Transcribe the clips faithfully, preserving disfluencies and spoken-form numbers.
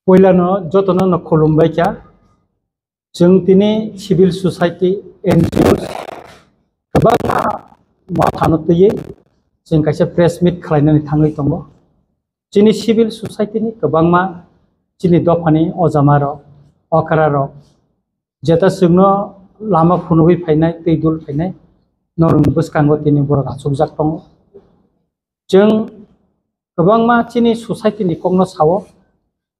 Puilano jotono no khulumbai kha. Chwng tini civil society, N G Os kwbangma mothano twiwi chwng kaisa press meet khlainani thangwi tongo. Chini civil society ni kwbangma chini dophani ojamarok, okrarok, jeta chwngno lama phunugwi phainai, twi dul phainai, norokni bwskango tini borok achukjak tongo. Chwng kwbangma chini society ni kokno sao,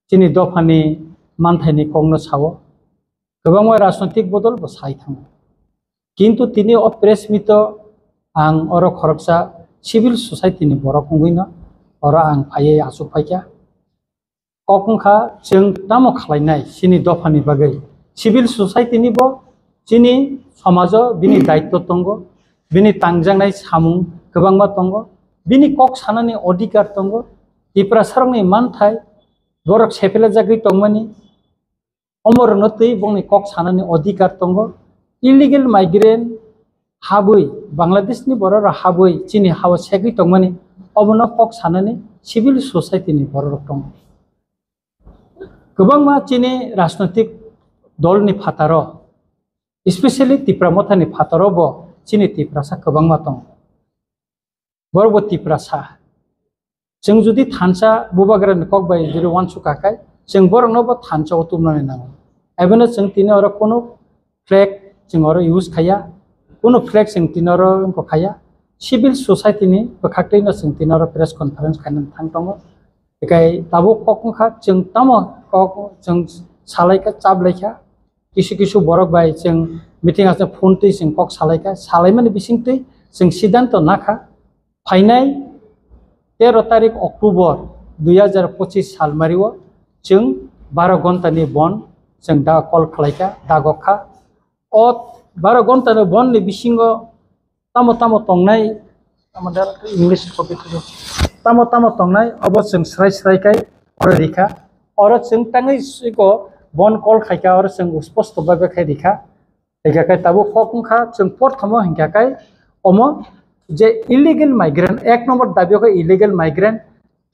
chini dophani manthaini kokno sao, kwbangma rajnotik bodol bo sai thango. Kintu tini o press meet o ang oro khoroksa civil society ni borok wngwi no oro ang phaiwi achuk phaikha. Kok wngkha chwng tamo khlainai chini dophani bagwi. Civil society ni bo chini somajo bini daitto tongo, bini tangjaknai samung kwbangma tongo, bini kok sanani odhikar tongo, Tiprasarokni manthai borok sepelajagwi tongmani, omorokno twi bongni kok sanani odhikar tongo. Illegal migrant habwi, Bangladeshni bororok habwi chini hao segwi tongmani, obono kok sanani civil society ni bororok tongo. Kwbangma chini rajnotik dolni phataro, especially Tipra Mothani phataro bo chini Tiprasa kwbangma tongo. Borok bo Tiprasa. Chwng jodi thansa bubagrani kok bai jodi uansuk kha khai, chwng borokno bo thansa o tubunani nango. Abono chwng tini oro kunu flag chwng oro use khaiya, kunu flag chwng tini oro wngkha khaiya. Civil society ni bwkhaktwi no chwng tini oro press conference khainani thang tongo. Ekai tabuk kok wngkha, chwng tamo kok chwng salai kha, chap lai kha. Kisu kisu borok bai chwng meeting aswk phone twi chwng kok salai kha, salaimani bisingtwi chwng siddhanto nakha. Phainai tero tarik October dui hajar pochis salmario chwng baro ghonta ni bon chwng da call khlai kha, dagok kha. O baro ghonta ni bon ni bisingo tamo tamo tongnai, tamo da English copy thwgo. Tamo tamo tongnai obo chwng srai srai kai oro rikha. Oro chwng tangwi siko bon call khaikha, oro chwng usposto bai bai khai rikha. Hingkha kai tabuk kok wngkha chwng porthomo hingkha kai omo je illegal migrant, ek number dabi khe illegal migrant,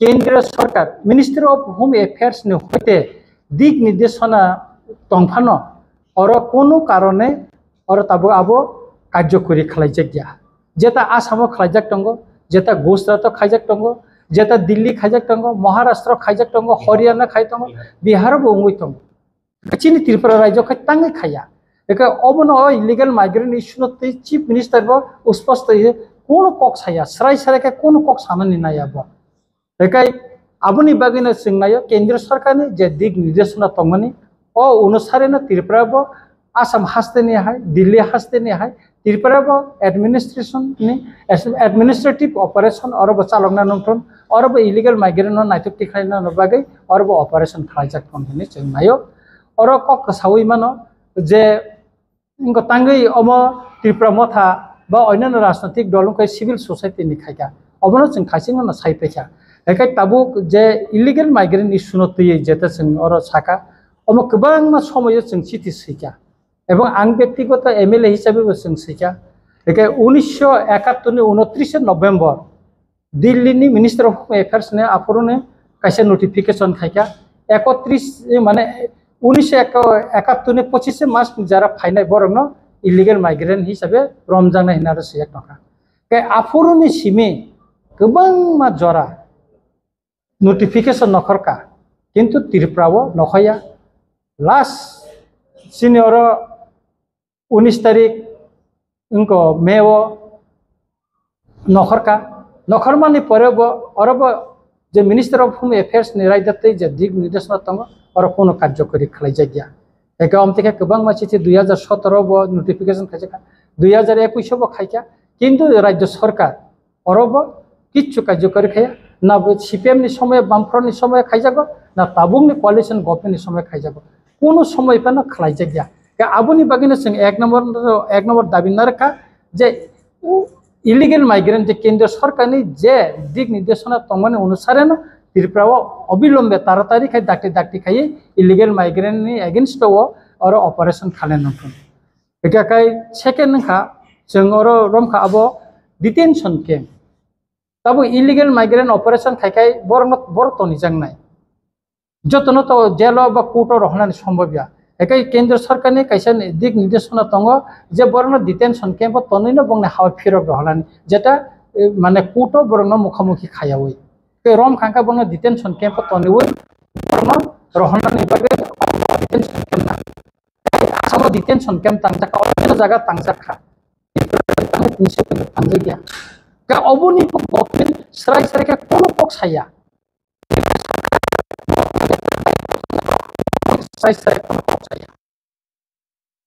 Kendriya Sarkar, Ministry of Home Affairs ni hoite dik nirdeshona tongphano oro kunu karone oro tabuk abo karjokori khlaijakya. Jeta Assam o khlaijak tongo, jeta Gujarat o khaijak tongo, jeta Delhi khaijak tongo, Maharashtra khaijak tongo, Haryana khai tongo, Bihar bo wngwi tongo. Chini Tripura rajyo khai tangwi khaiya. Eke obono o illegal migrant issue no tei Chief Minister bo usposto ye kunu kok saya, srai srai khe kunu kok sanani naya bo. Ekai aboni bagwino chwng naio Kendriya Sarkarni je dik nirdeshona tongmani, o onusareno Tripura bo Assam hasteni hai, Delhi hasteni hai, Tripura bo administration ni, administrative operation oro bo chalokna nungthun, oro bo illegal migrant no naithok tikhlaina no bagwi oro bo operation khlaijak tong hwnwi chwng naio. Oro kok kwsaui mano je wngkha tangwi omo Tripura Motha ba onyanno rajnotik dol wngkha civil society ni khaikha, obono chwng khaisingno sai paikha. Haikhai tabuk je illegal migrant issue no twiwi jeta chwng oro sakha, omo kwbangma somoyo chwng chithi swikha, ebong ang bektigoto M L A hisabe bo chwng swikha. Haikhai unisho ekattor ni unotris November Delhi ni Minister of Home Affairs ni aphuru ni kaisa notification khaikha, ekotris, mane, unisho ekattor ni pochis March ni jara phainai borok no illegal migrant hisabe romjaknai hinwi aro swijak tongkha. Khe aphuru ni simi kwbangma jora notification nokhorkha, kintu Tripura o nokhorya. Last chini oro unis tarik wngkha May o nokhorkha. Nokhormani pore bo oro bo je Minister of Home Affairs ni raida tei je dik nirdeshona tongo, oro kono karjokori khlaijakya. Eke omtike kwbangma chithi dui hajar sotoro bo notification khaijakha, dui hajar ekush o bo khaikha, kintu rajyo sorkar oro bo kichu karjokori khaiya, na bo C P M ni somoy, Bamfront ni somoy khaijago, na tabuk ni coalition government ni somoy khaijago, kono somoy phano khlaijakya. Khe aboni bagwino chwng ek number, ek number dabi narwkha je illegal migrant je Kendriya Sorkarni je dik nirdeshona tongmani onusareno Tripura o obilombe taratari khai dakti dakti khai illegal migrant ni against o oro operation khalai nangkha. Hingkha khai second wngkha chwng oro romkha abo detention camp. Tabuk illegal migrant operation khai khai borokno borok tonijaknai. Jotono to jail o ba court o rohornani sombobya. Ekai kendra sarkarni kaisa ni-, dik nirdeshona tongo je borokno detention camp o tonwino bongni hao phirok rohornani. Jeta, eh, mane court o borokno mukhamukhi khayawi. Tei rom khangkha bono detention camp o toniwi borokno rohornani bagwi detention camp na. Asamo detention camp tangjak kha, obo jaga tangjak kha. Tangjakya. Ka oboni government srai srai khe kono kok saya. Srai srai kono kok saya.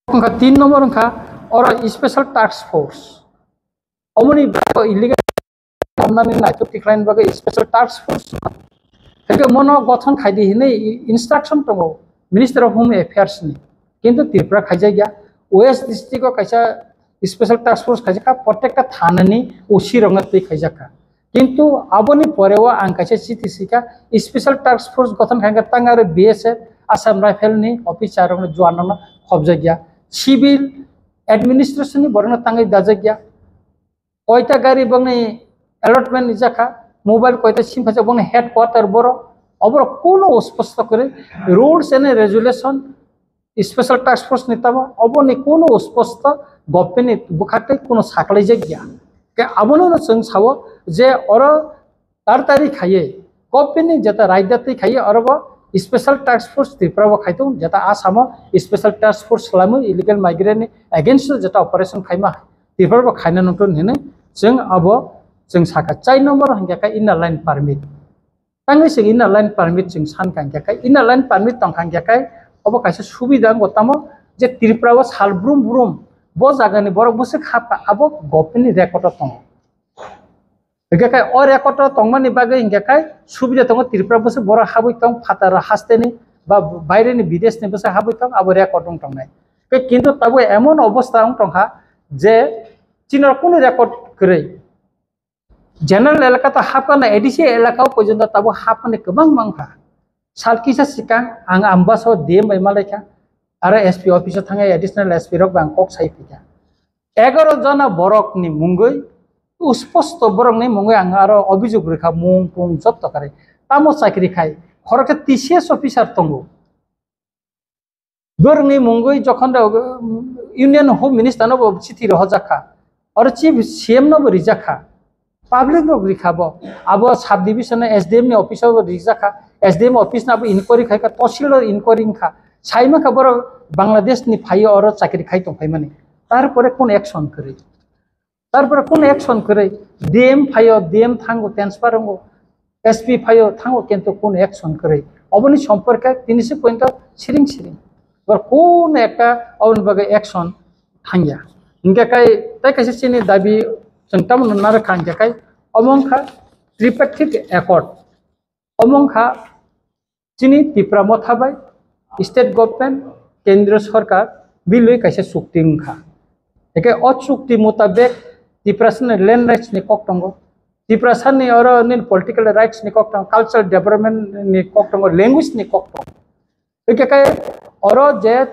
Wngkha tin number wngkha oro special task force. Omoni bagwi illegal hamnani naithok tikhlaini bagwi special task force. Hwnkhe mono gothon khaidi hinwi instruction tongo Minister of Home Affairs ni. Kintu Tripura khaijakya. West district o kaisa special task force khaijakha, protekta thanani O C rokno twi khaijakha. Kintu aboni poreo ang kaisa chiti sika, special task force gothon khaikha tang aro B S F, Assam Rifle ni officer rokno, juan rokno khobjakya. Civil administration ni borokno tangwi dajakya. Koita gari bongni allotment ni jakha, mobile koita sim khacha bongni headquarter boro, oboro kuno usposto kore rules and regulation special task force ni tamo, oboni kuno usposto government ni bwkhak tei kuno saklai jakya. Ke abono no chwng sao je oro tartari khaiye, government ni jeta raida twi khaiye, oro bo special task force Tripura bo khaitung, jeta Assam o special task force swlamwi illegal migrant ni against o jeta operation khaima Tripura bo khaina nungtun hinwi chwng abo chwng saka. Chai number hingkha khe inner line permit. Tangwi chwng inner line permit chwng san kha hingkha khe, inner line permit tong kha hingkha khe, obo kaisa subida wngkha tamo je Tripura o sal brum brum bo jagani borok bwswk hapkha abo government ni record o tongo. Hingkha khe o record o tongmani bagwi hingkha khe subida tongo, Tripura bwswk borok habwi tong, phatar hasteni ba baireni bideshni bwswk habwi tong, abo record wng tongnai. Khe kintu tabuk emon obostha wng tongkha je chini rok kunu record kwrwi. General elaka to hapkha na, A D C elaka o porjonto tabuk hapmani kwbang mankha. Sal kisa sikang ang Ambasa o D M bai malaikha, aro S P office o thangwi additional S P rok bai ang kok sai phikha. Egaroh jona borokni mungwi, usposto borokni mungwi ang aro obijok rwkha, mung pung jotto kare. Tamo chakri khai, khoroksa T C S officer tongo. Borokni mungwi jokhon da, um, Union Home Minister no bo chithi rohorjak kha. Oro Chief C M no bo rijak kha. Public rok rikha bo. Abo sub division S D M ni office o rijak kha. S D M office no abo inquiry khai kha, tosil o inquiry wngkha. Saima kha borok Bangladesh ni phaiwi oro chakri khai tongphaimani. Tarpore kun action kwrwi? Tarpore kun action kwrwi? D M phaio, D M thango, transfer wngo. S P phaio, thango, kintu kun action kwrwi? Oboni somporke tini se pointo siring siring. Bor kun ekta oboni bagwi action thangya. Hingke kai, tai kaisa chini dabi chwng tamo narwkha hingke kai, omo wngkha tripartite accord. Omo wngkha chini Tipra Motha bai state government, kendriya sorkar milwi kaisa chukti wngkha. Eke o chukti mutabek Tiprasani land rights ni kok tongo, Tiprasani oro nini political rights ni kok tongo, cultural development ni kok tongo, language ni kok tongo. Hingke khe oro je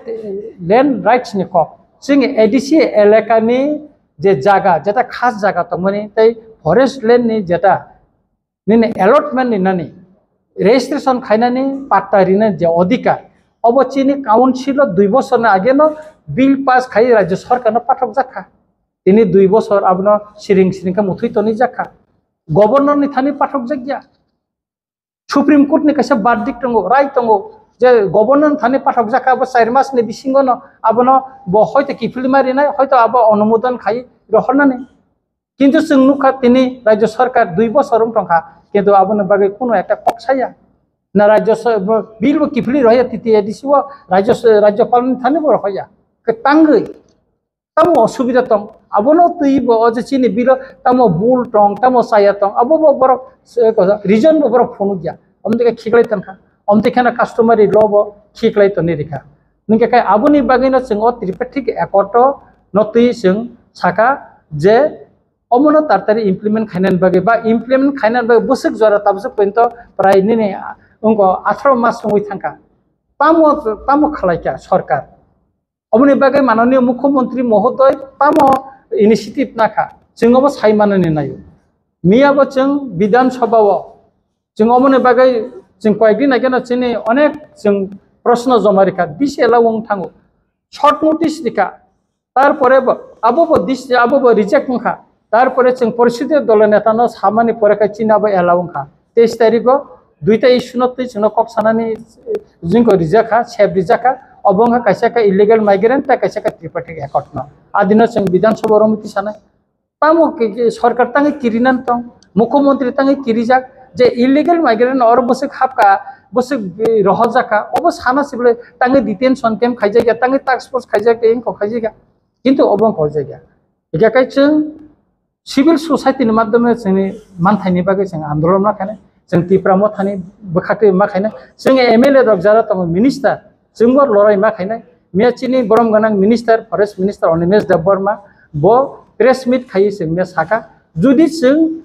land rights ni kok, chini A D C elaka ni je jaga, jeta khas jaga tongmani tei forest land ni jeta nini allotment ni nani, registration khainani patta rinani je odhikar, obo chini council o dui bosor ni age no bill pass khai rajya sorkar no pathok jakha. Tini dui bosor abono siring siring khe muthwi toni jakha. Governor ni thani pathok jakya. Supreme Court ni kaisa verdict tongo, rai tongo, je governor thani pathok jakha abo char mas ni bisingo no abono bo hoito kiphilma rinai, hoito abo onumodon khai rohornani. Kintu chwng nukha tini rajya sarkar dui bosor wng tongkha, kintu aboni bagwi kunu ekta kok saya. Na rajya sa-, bo, bill bo kiphilwi rohya T T A D C o, rajya sa-, rajyapal ni thani bo rohya. Kwtangwi. Tamo osubida tong, abono twi bo o je chini bilo tamo bul tong, tamo chaya tong, abo bo borok se ko reason bo borok phunukya. Omtwi khe khiklai tongkha, omtwi kheno customary law bo khiklai toni rikha. Hingkhe khai aboni bagwino chwng o tripartite accord o no twi chwng saka je omono tartari implement khainani bagwi ba implement khainani bagwi bwswk jora tabuk porjonto prai nini wngkha atharo mas wngwi thangkha. Tamo, tamo khlaikha sorkar? Oboni bagwi mananiya mukhyamantri mohodoi tamo initiative nakha, chwng obo sai manani naio. Miya bo chwng Bidhan Sabha o chwng oboni bagwi Chwng koyekdi naikhe no chini onek chwng proshno joma rikha, bisi allow wng thango, short notice rikha, tarpore bo abo bo dis-, abo bo reject wngkha, tarpore chwng porishodiyo dolo neta no samani pore khe chini abo allow wngkha. Teis tarikh o duita issue no twi chwngno kok sanani jingko rijak kha, sep rijak kha, obo wngkha kaisa khe illegal migrant tei kaisa khe tripartite accord no. Adino chwng Bidhan Sabha oro muti sanai. Tamo ke, ke sorkar tangwi kirinan tong, mukhyamantri tangwi kirijak, je illegal migrant oro bwswk hapka, bwswk, eh, rohorjak kha, obo sana sible tangwi detention camp khaijak ya, tangwi task force khaijak ya, engko khaijak ya. Kintu obo wngkha o jaga. Ega kai chwng civil society ni madhyome chwngni manthaini bagwi chwng andolon ma khainai, chwng Tipra Mothani bwkhaktwi ma khainai, chwng M L A rok jara tongo, minister, chwngbo lorai ma khainai. Miya chini borom gwnang minister, forest minister Animesh Debbarma bo press meet khaiwi chwngno saka, judi chwng,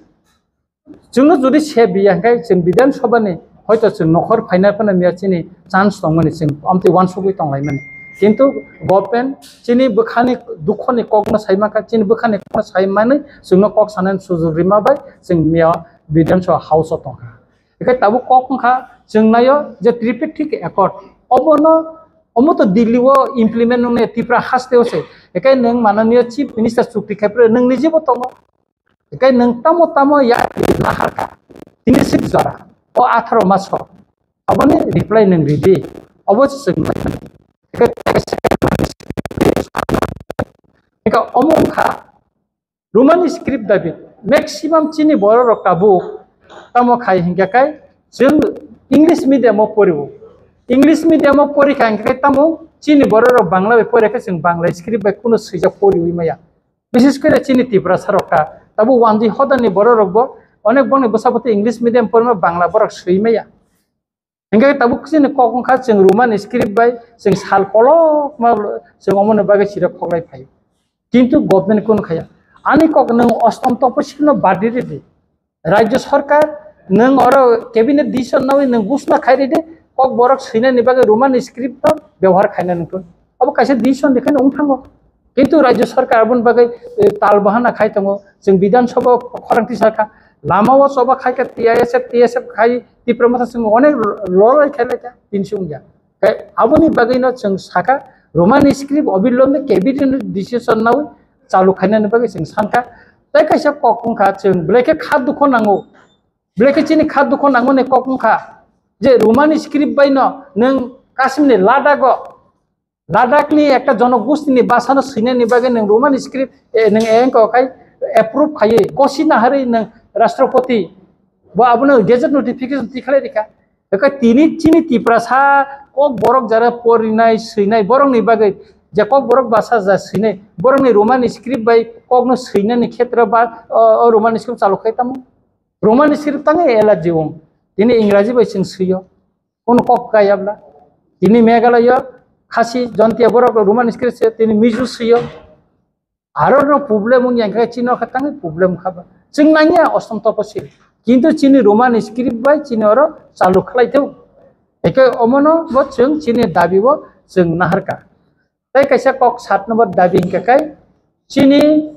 chwngno judi se biya hwnkhe chwng Bidhan Sabha ni hoito chwng nokhor phaina phano miya chini chance tongmani, chwng amtwi uansugwi tonglaimani. Kintu government chini bwkhani dukhoni kokno sai mankha, chini bwkhani kokno sai manwi chwngno kok sanani sujug rima bai chwng miya Bidhan Sabha house o tongkha. Ekai tabuk kok wngkha chwng naio je tripartite accord, obono, omo to Delhi o implement wngnai, Tripura haste o se. Ekai nwng mananiyo chief minister chukti khai phre nwng nijebo tongo. Ekai nwng tamo tamo ya lahar kha. Tini sik jora. O atharo maso. Aboni reply nwng ridi. Obo se chwng lai mani. Ekai, ekai omo wngkha Roman script dabi. Maximum chini borok rok tabuk tamo khai hinkhe kai chwng English medium o poriwo. English medium o pori kha hinkhe kai tamo chini borok rok Bangla bai pori khe chwng Bangla script bai kuno swijak poriwi maya. Bises kore chini Tiprasa rok kha. Tabuk wanjwi hodani borok rok bo onek bongni bwsa bwtwi English medium porima Bangla borok swi maya. Hingke tabuk chini kok wngkha chwng Roman script bai chwng sal kolokma chwng omoni bagwi sirok khoklai phaio. Kintu government kunu khaya. Ani kok nwng ostom topo sikno badi ridi. Rajya sarkar nwng oro cabinet decision nawi nwng gusna khai ridi, kok borok swinani bagwi Roman script no byabohar khaina nungkun. Abo kaisa decision dekheno wng thango. Kintu Rajya Sarkar aboni bagwi, eh, tal bahana khai tongo. Chwng Bidhan Sabha o khorang tisa kha. Lama o choba khai kha T I S F, T S F khai Tipra Motha chwng onek loroi khai lai kha, tini se wngya. Khai aboni bagwi no chwng saka Roman script obilomde cabinet decision nawi chalu khainani bagwi chwng sankha. Tai kaisa kok wngkha chwng belai khe kha dukho nango. Belai khe chini kha dukho nangmani kok wngkha je Roman script bai no nwng Kashmir ni Ladakh o Ladakh ni ekta jonogosti ni basa no swinani bagwi nwng Roman script, eh, nwng engko khai approve khaiwi gosi naharwi nwng Rashtrapati bo abono gazette notification tikhalai rikha. Ekai tini chini Tiprasa kok borok jara porinai swinai borok ni bagwi je kok borok basa ja swinai borok ni Roman script bai kok no swinani khetra ba o, o Roman script chalu khai tamo. Roman script tangwi allergy wng. Tini Ingraji bai chwng swiyo. Kono kok kaya bla. Tini Meghalaya, Khasi, Jontia borok Roman script se tini Mizo swiyo. Aro no problem wng yang khe chini kha tangwi problem kha ba. Chwng nangya ostom topo se. Kintu chini Roman script bai chini oro chalu khlai tong. Eke omono bo chwng chini dabi bo chwng naharka. Tai kaisa kok sat number dabi hingka kai chini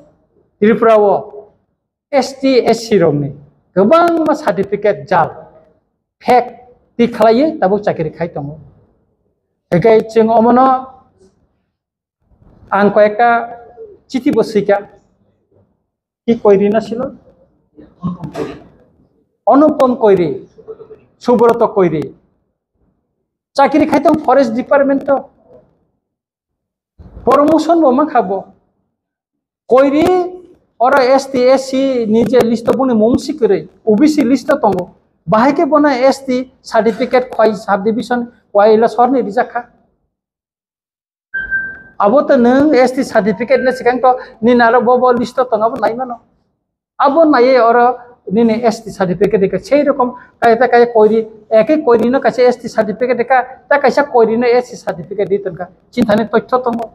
Tripura o S T, S C rokni kwbangma certificate jal, fake, twi khlaiwi tabuk chakiri khai tongo. Hingke chwng omono ang koyekta chithi bo swikha, ki Koiri na silo? Anupam Koiri, Subroto Koiri. Chakiri khai tong forest department o. Promotion bo mankha bo. Koiri oro S T, S C ni je list o boni mung si kwrwi, O B C list o tongo. Bahai khe bono S T certificate khwai subdivision waila sorni rijak kha. Abo to nwng S T certificate na swkang to nini aro bo bo list o tongo abo nai mano. Abo naiye oro nini S T certificate rikha. Sei rokom kaya ta kaya Koiri, eke Koiri no kaisa S T certificate rikha, ta kaisa Koiri no S T certificate ri tongkha. Chinthani toitho tongo.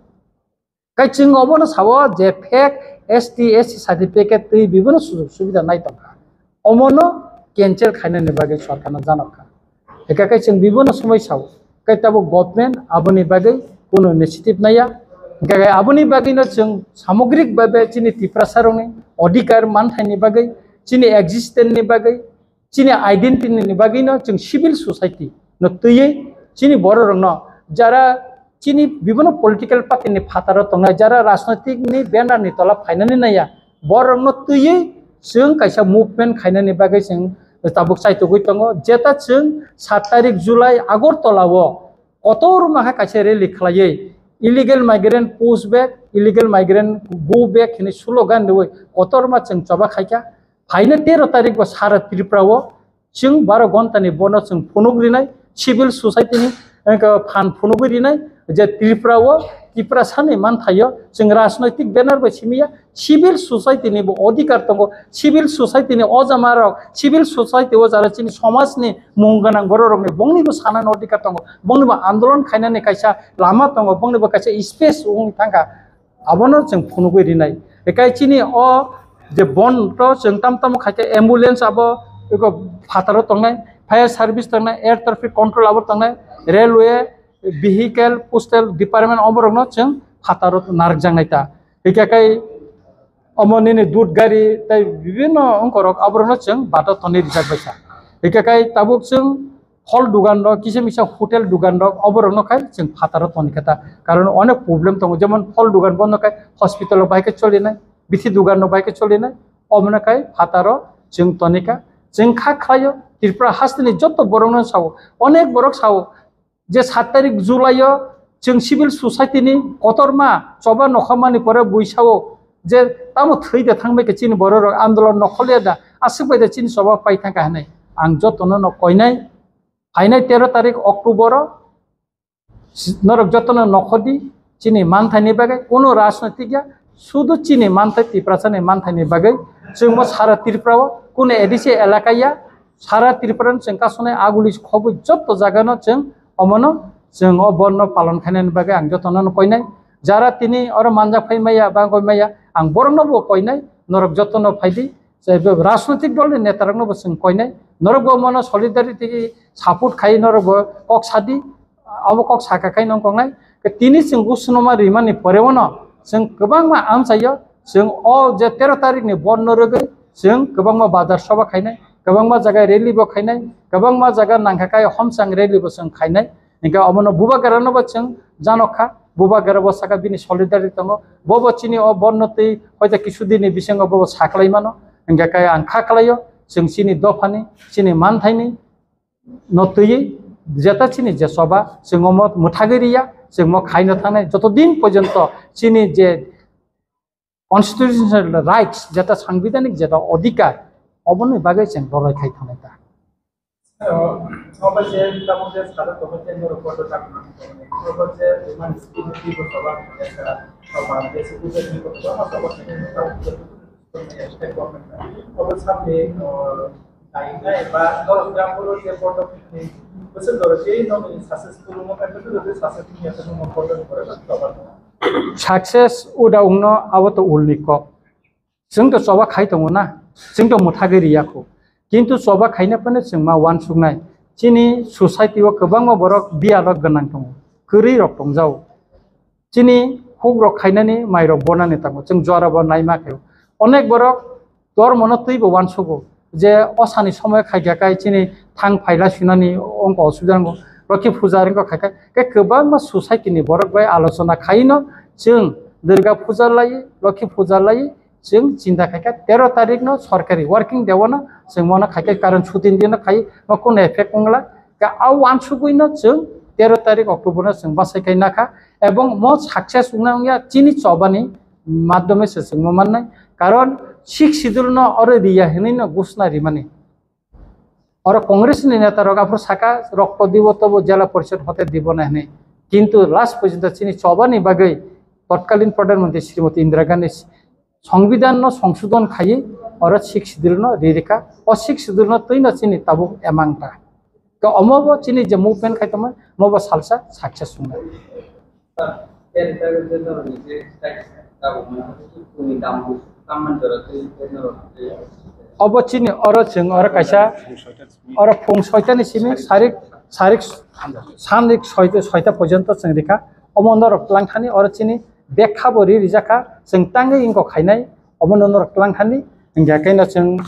Kai chwng obono sao je fake S T, S C certificate twi bibono sujog subida nai tongkha. Omono cancel khainani bagwi sorkarno janokha. Eka kai chwng bibono swmai sao. Kai tabuk government aboni bagwi kono initiative naiya. Hingkha kai aboni bagwino chwng samogrik babe chini Tiprasarokni odhikar manthaini bagwi, chini existence ni bagwi, chini identity ni bagwi no chwng civil society no twiwi chini borok rok no jara chini bibino political party ni phataro tongnai, jara rajnoitik ni banner ni tola phainani naiya, borok no twiwi chwng kaisa movement khainani bagwi chwng tabuk chaitugwi tongo. Jeta chwng sat tarik July Agartala o kotorma khe kaisa rally khlaiwi illegal migrant push back, illegal migrant go back hinwi slogan riwi kotorma chwng choba khaikha. Phaina tero tarik bo sara Tripura o chwng baro ghonta ni bono chwng phunuk rinai, civil society ni, eh, phan phunugwi rinai, je Tripura o Tiprasa ni manthaio chwng rajnoitik banner bai simiya, civil society ni bo odhikar tongo, civil society ni o jama rok, civil society o jara chini somaj ni mung gwnang borok rok ni bongni bo sanani odhikar tongo, bongni bo andolon khainani kaisa lama tongo, bongni bo kaisa space wng thangkha. Abono chwng phunugwi rinai. Ekai chini o je bon to chwng tam tamo khaikhe ambulance abo eko phataro tongnai, fire service tongnai, air traffic control abo tongnai, railway, vehicle, postal department oborokno chwng phataro narwkjaknai ta. Hikhe kai omo nini dud gari tei bibinno ongkorok aborokno chwng bato tonwi rijak baisa. Hikhe kai tabuk chwng phol dugan rok, kisa misa hotel dugan rok, oborokno khai chwng phataro toni kha ta. Karon onek problem tongo, jemon phol dugan bono khai hospital o bai khe cholinai, bithi dugan no bai khe cholinai, omono khai phataro chwng toni kha. Chwng kha khlaio, Tripura hasteni joto borokno sao, onek borok sao, je sat tarik July o chwng civil society ni kotorma choba nokha mani pore bui sao, je tamo thwi de thang bai khe chini borok rok andolon nokhol ya da, aswk bai da chini choba pai thang kha hinwi. Ang jotono no koinai, phainai tero tarik October o norok jotono nokhodi chini manthai ni bagwi, kuno rajnoitik ya, sudu chini manthai Tiprasa ni manthai ni bagwi chwngmo sara Tripura o kuno A D C elaka ya, sara Tripura ni chwng kasonai aguli khobwi joto jaga no chwng omono chwng o bon no palon khainani bagwi ang jotono no koinai. Jara tini oro manjak phai maya ba goi maya, ang borok no bo koinai, norok jotono phaidi. Rajnoitik dol ni neta rok no bo chwng koinai, norok bo omono solidarity support khai norok bo kok sadi, abo kok saka khai nong kongnai. Tini chwng gusnoma rimani pore ono chwng kwbangma amchaio, chwng o je tero tarik ni bon no rwgwi chwng kwbangma bazar soba khainai, kwbangma jaga rally bo khainai, kwbangma jaga nangkha kai homchang rally bo chwng khainai. Hingke omono bubagra no bo chwng janok kha, bubagra bo saka bini solidarity tongo, bo bo chini o bon no twi hoite kisu din ni bisingo bo bo saklai mano. Hingke kai ang kha khlaio, chwng chini dophani, chini manthaini no twiwi jeta chini je choba chwng omo mwthagwi riya, chwng mo khaino thangnai joto din porjonto chini je constitutional rights, jeta sangbidhanik jeta odhikar, oboni bagwi chwng loroi khai thangnai ta. Obo je tamo je salo tomo je noro koto tak obo je human security ko choba je sara choba je security ko choba ma choba je obo sabni Tainai ba norok jambolo je bordo ni bwswk doro je nokni successful wngma khe bwswk doro je success wngya khe nokni bordo ni borok ang choba tongo. Success uda wngno abo to ulni kok. Chwng to choba khai tongo na, chwng to mwthagwi riya kho. Kintu choba khaina phano chwng ma uansuknai. Chini society o kwbangma borok biyalo gwnang tongo, kwrwi rok tongjao. Chini huk rok khainani, mai rok bonani tongo, chwng jora bo naima khe. Onek borok dormo no twi bo uansugo je osani somoy khaikha kai chini thang phaila sinani ongko osubida nango, lokhi puja ringko khaikha ke kwbangma society ni borok bai alochona khaino chwng Durga puja lai, lokhi puja lai, chwng chinta khaikha tero tarik no sorkari working day o no chwng mono khaikha karon chuti din no khai mo kun effect wngla. Ka a uansugwi no chwng tero tarik October no chwng bachai khai nakha ebong mo success wngna wngya chini chobani madhyome se chwngno mannai. Karon Sixth Schedule no oro riya hinwi no ghosna rimani. Oro Congress ni neta rok aphuru saka rokto dibo tobo jela porishod hote dibo na hinwi. Kintu last porjonto chini chobani bagwi totkalin Pradhan Mantri Srimati Indira Gandhi Songbidan no songsodon khaiwi oro Sixth Schedule no ririkha. O Sixth Schedule no twino chini tabuk emang ta. Ka omo bo chini je movement khai tongma, mo bo salsa success wngna. Obo chini oro chwng oro kaisa oro phung soita ni simi sarik sarik sanni soita soita porjonto chwng rikha. Omo norok twlang thani oro chini bekha bo ri rijak kha, chwng tangwi wngkok khainai, omo no norok twlang thani, hingkhe kaino chwng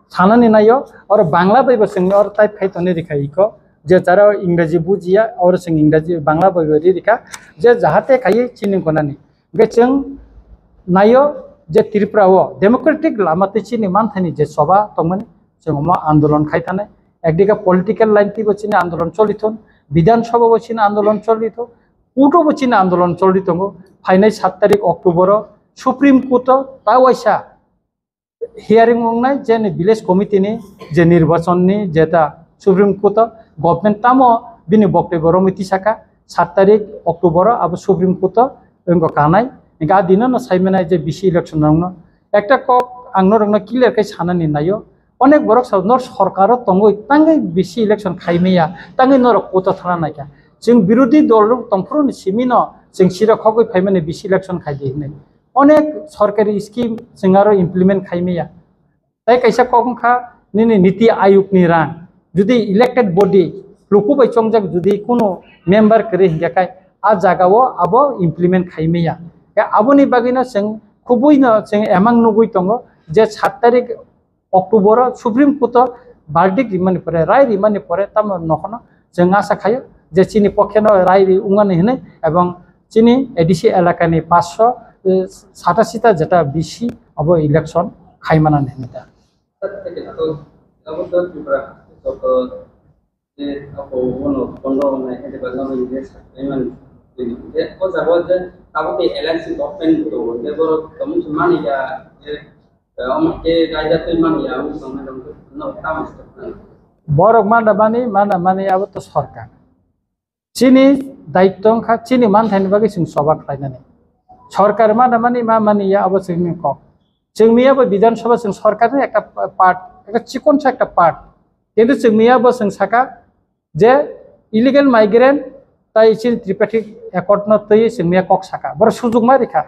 Sanani naio, oro Bangla bai bo chwng oro type khai toni rikha iko, je jara Ingraji bujiya, oro chwng Ingraji Bangla bai bo ri rikha, je jahate khai chini gonani. Hingke chwng naio je Tripura o democratic lama tei chini manthani je choba tongmani, chwng omo andolon khai thani. Ekdike political line twibo chini andolon cholithon, Bidhan Sabha bo chini andolon cholithon, court o bo chini andolon choli tongo. Phainai sat tarik October o Supreme Court o ta waisa hearing wngnai, je ni village committee ni je nirbachon ni jeta Supreme Court o government tamo bini boktobyo romwi tisaka sat tarik October o abo Supreme Court o wngkha kanai. Hingke a dino no sai mwnai je B C election rok no ekta kok ang norok no clear khe sanani naio. Onek borok sa nor sorkar o tongwi tangwi B C election khai maya, tangwi norok court o thana naikha. Chwng birodhi dol rok tongphuru ni simi no chwng sira khogwi phaimani B C election khai di hinwi. Onek sorkari scheme chwng aro implement khai maya. Tai kaisa kok wngkha nini Niti Ayog ni rang. Jodi elected body luku bai chongjak jodi kunu member kwrwi hinkhe kai a jaga o abo implement khai maya. Khe aboni bagwi no chwng khubui no chwng emang nugui tongo je sat tarik October o Supreme Court o verdict rimani pore, rai rimani pore tamo nokhorno chwng asa khaio je chini pokhe no rai ri wngmani hinwi ebong chini A D C elakani paanch sho, eh, satashi ta jeta B C abo election khai manani hinwi da. Sir, second to, abo to Tripura, to, to, je, abo, bono, bono, na, ede ba, no, je, sa, payment, je, je, o jaga je, abo ke alliance government to, je, boro, kamu semani ya, je, eh, om ke raja to mani ya, om semani dong to, no, kamu semani. Borok mana mani, mana mani, abo to sorkar. Chini daitto wngkha, chini manthaini bagwi chwng choba khlainani. Sorkar mana mani, ma mani ya, abo chwngni kok. Chwng miya bo Bidhan Sabha chwng sorkarni ekta part, ekta chikonsa ekta part. Kintu chwng miya bo chwng saka je illegal migrant tai chini Tripartite Accord no twi chwng miya kok saka. Boro sujukma rikha.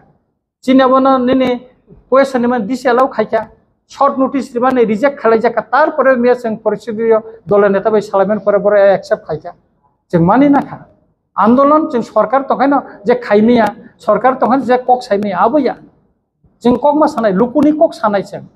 Chini abono nini question ni man disallow khaikha, short notice ni mani reject khalaijakha, tarpore miya chwng porishod yo dole neta bai salaiman pore boro accept khaikha. Chwng mani nakha. Andolon chwng sorkar tongkhaino je khaimaya, sorkar tongkhaino je kok saimaya, abo ya. Chwng kok ma sanai, lukuni kok sanai chwng.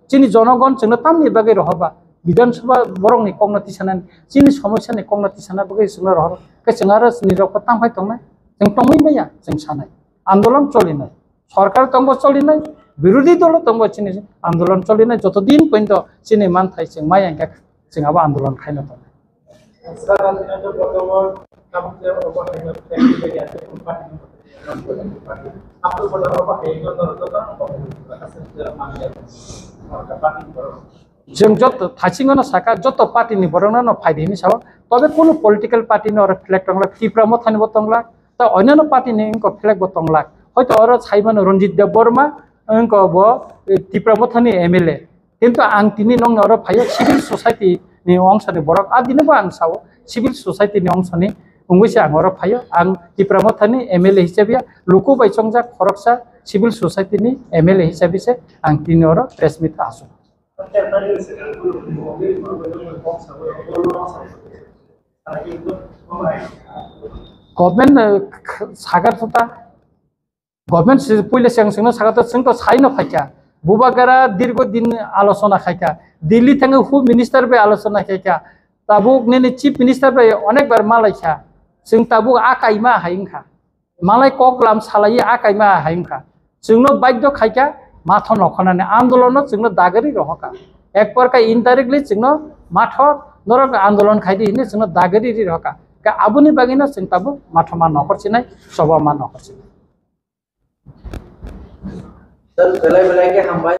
Chini jonogon chwngno tamni bagwi rohoba, Bidhan Sabha borokni kokno tisanani, chini somosya ni kokno tisana bagwi chwngno rohor. Khe chwng aro chini rokbo tangphai tongnai, chwng tongwi maya, chwng sanai. Andolon cholinai. Sorkar tongbo cholinai, birodhi dolo tongbo chini andolon cholinai, joto din pointo chini manthai chwng maya hingkhe chwng abo andolon khaino tongnai. Chwng joto thaisingono saka, joto party ni borokno no phaidi hinwi sao, tobe kunu political party ni oro flag tonglak, Tipra Motha ni bo tonglak, ta onyanno party ni wngkha flag bo tonglak, hoito oro saimano Ranjit Debbarma wngkha bo, eh, Tipra Motha ni M L A, kintu ang tini nongni oro phaio civil society ni ongsa ni borok, a dino bo ang sao civil society ni ongsa ni wngwi se ang oro phaio, ang Tipra Motha ni M L A hisabe ya, luku bai chongjak khoroksa civil society ni M L A hisabe se ang tini oro press meet asuk. Government, eh, k-, sagar thota, government se puila seng sengno sagar thota, seng to saino phaikha. Bubagra dirgo din alochona khaikha. Delhi thangwi hu minister bai alochona khaikha. Tabuk nini chief minister bai onek bar malaikha. Seng tabuk a kaima hai wngkha. Malai kok lam salai a kaima hai wngkha. Chwngno baidhyo khaikha, matho nokhornani andolono chwngno dagari rohorkha. Ek prokar indirectly chwngno matho norok andolon khaidi hinwi chwngno dagari ri rohorkha. Khe aboni bagwino chwng tabuk matho ma nokhor sinai, choba ma nokhor sinai. Sir, belai belai khe hambai,